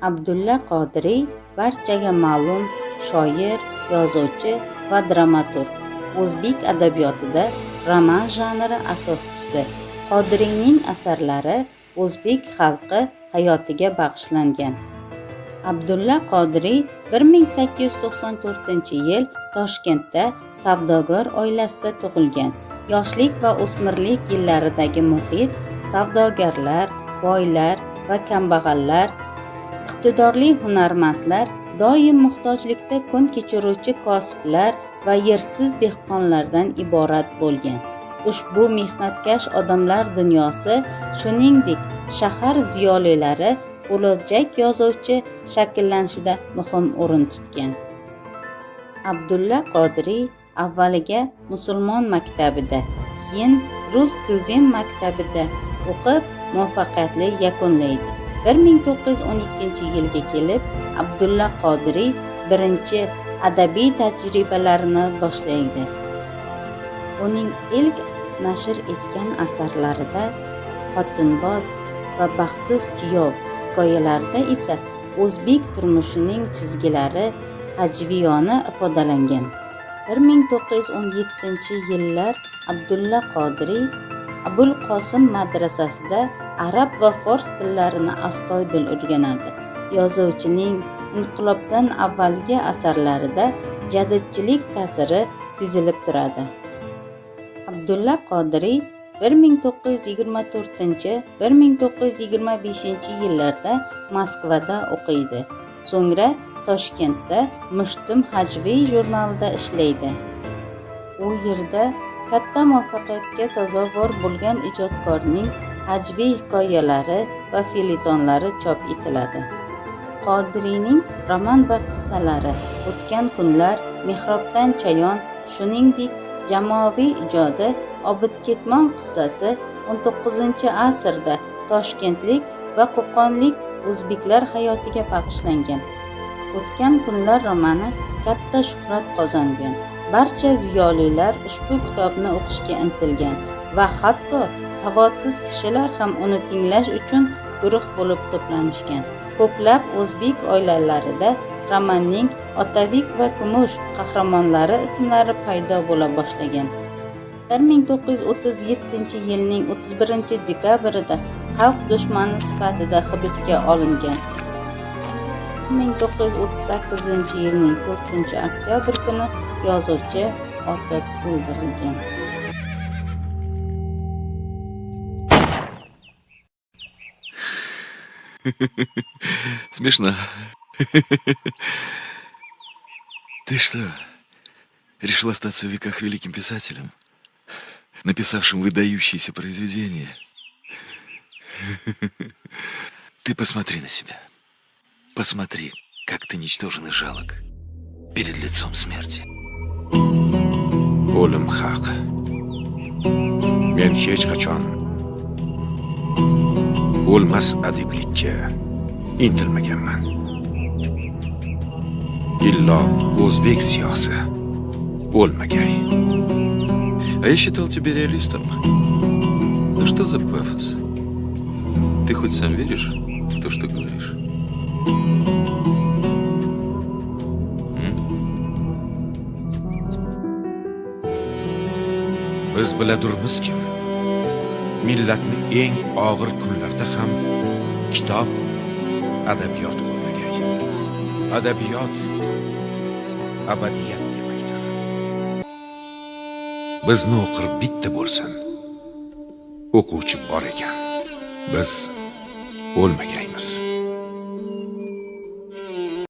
Abdulla Qodiriy barchaga ma'lum shoir, yozuvchi va dramaturg. O'zbek adabiyotida roman janri asoschisi. Qodiriyning asarlari o'zbek xalqi hayotiga bag'ishlangan. Abdulla Qodiriy 1894-yil Toshkentda savdogar oilasida tug'ilgan. Yoshlik va o'smirlik yillaridagi muhit savdogarlar, boylar va kambag'allar, iqtidorli hunarmandlar, doim muhtojlikda kun kechiruvchi kosiblar va yersiz dehqonlardan iborat bo'lgan. Ushbu mehnatkash odamlar dunyosi, shuningdek, shahar ziyolilari bo'lajak yozuvchi shakllanishida muhim o'rin tutgan. Abdulla Qodiriy avvaliga musulmon maktabida, keyin rus tuzem maktabida o'qib, muvaffaqiyatli yakunlaydi. 1912-yilga kelib Abdulla Qodiriy birinchi adabiy tajribalarini boshlaydi. Uning ilk nashr etgan asarlarida Xotinboz va Baxtsiz kuyov hikoyalarida esa o'zbek turmushining chizgilari hajviyona ifodalangan. 1917-yillar Abdulla Qodiriy Abul Qosim madrasasida arab va fors tillarini astoydil o'rganadi. Yozuvchining inqilobdan avvalgi asarlarida jadidchilik ta'siri sezilib turadi. Abdulla Qodiriy 1924-1925 yillarda Moskvada o'qiydi. So'ngra Toshkentda Mushtum hajviy jurnalida ishlaydi. U yerda katta muvaffaqiyatga sazovor bo'lgan ijodkorning hajviy hikoyalari va felyetonlari chop etiladi. Qodiriyning roman va qissalari O'tgan kunlar, Mehrobdan chayon, shuningdek, jamoaviy ijodi Obid ketmon qissasi 19-asrda toshkentlik va qo'qonlik o'zbeklar hayotiga bag'ishlangan. O'tgan kunlar romani katta shuhrat qozongan. Barcha ziyolilar ushbu kitobni o'qishga intilgan va hatto savodsiz kishilar ham uni tinglash uchun guruh bo'lib to'planishgan. Ko'plab o'zbek oilalarida romanning Otabek va Kumush qahramonlari ismlari paydo bo'la boshlagan. 1937-yilning 31-dekabrida xalq dushmani sifatida hibsga olingan. 1938-yilning 4-oktyabr kuni yozuvchi otib o'ldirilgan. Смешно. Ты что, решил остаться в веках великим писателем, написавшим выдающиеся произведения? Ты посмотри на себя. Посмотри, как ты ничтожен и жалок перед лицом смерти. O'lim haq. Men hech qachon o'lmas adiblikka intilmaganman. Illo o'zbek siyosi o'lmagay. А я считал тебя реалистом. Ну что за пафос? Ты хоть сам веришь в то, что говоришь? М? Biz biladurmizkim, millatni eng og'ir kunlarda ham kitob, adabiyot qo'llagay. Adabiyot abadiyat demakdir. Bizni o'qir bitta bo'lsin. O'quvchi bor ekan. Biz o'lmagaymiz.